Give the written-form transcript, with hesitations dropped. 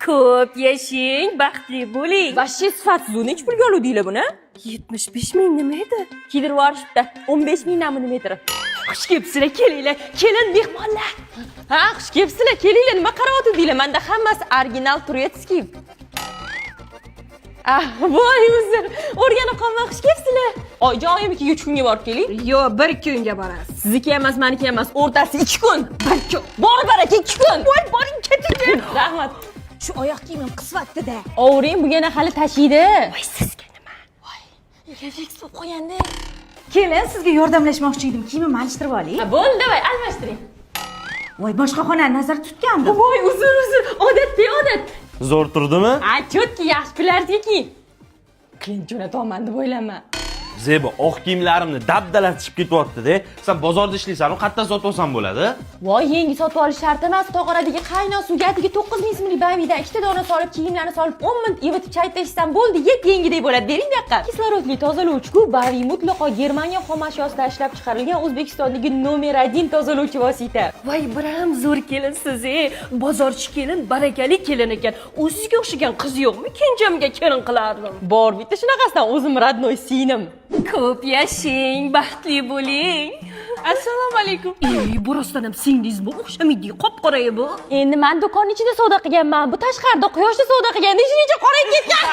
Ko'p yashang, baxtli bo'ling. Вообще sifatsiz. Nechi pulga oluvdinglar buni? 75 ming nima edi? Kiydirib yuborishibdi. 15 ming namuna metri. Xush kelibsizlar, kelinglar. Kelin, mehmonlar. Ha, xush kelibsizlar, kelinglar. Nima qarayotgandinglar? Manda hammasi оригинал, турецкий. Ah, voy, uzr. O'rganib qolman. Xush kelibsizlar. Oyijon, oyimnikiga 3 kunga borib keling. Yo'q, bir kunga borasiz. Sizniki emas, maniki emas, o'rtasi 2 kun. Bir kun. Bor baraka, 2 kun. Voy, boring, keting. Rahmat. Shu oyoq kiyimim qisvatdi-da. Ovuring, bu yana hali tashiydi. Voy, sizga nima? Refleks bo'lib qolganda. Kelin, sizga yordamlashmoqchi edim, kiyimimni alishtirib oling. Ha, bo'ldi, давай, almashtiring. Voy, boshqa xonani nazarda tutgandim. Voy, uzr, uzr. Odat, beodat. Zo'r turdimi? Ha, чётко, yaxshi pullarga keyin. Клиент jo'natyapman deb o'ylama. Zebo, oq kiyimlarimni dabdalatishib ketyapti-da. Sen bozorda ishlaysan, qayerdan sotib olsam bo'ladi? Voy, yangi sotib olish shart emas. Tog'oradagi qaynoq suvga atigi 9000 so'mlik Bavidan ikkita dona solib, kiyimlarni solib, 10 minut ivitib chay tashlashsan bo'ldi, yep yengidek bo'ladi. Bering bu yoqqa. Kislorodli tozalovchi-ku Bavi mutlaqo Germaniya xom ashyosidan ishlab chiqarilgan O'zbekistondagi номер 1 tozalovchi vosita. Voy, biram zo'r kelinsiz, e. Bozorchi kelin barakali kelin ekan. O'zizga o'xshagan qiz yo'qmi? Kenjamga kelin qilardim. Bor bitta shunaqasidan, o'zim родной singlim. Ko'p yashang, baxtli bo'ling. Assalomu alaykum. Ey, bu rostdan ham singlingizmi? O'xshamaydi, qop-qora bu. Endi man do'kon ichida savdo qilganman. Bu tashqarida quyoshda savdo qilganda shuncha qorayib ketgan.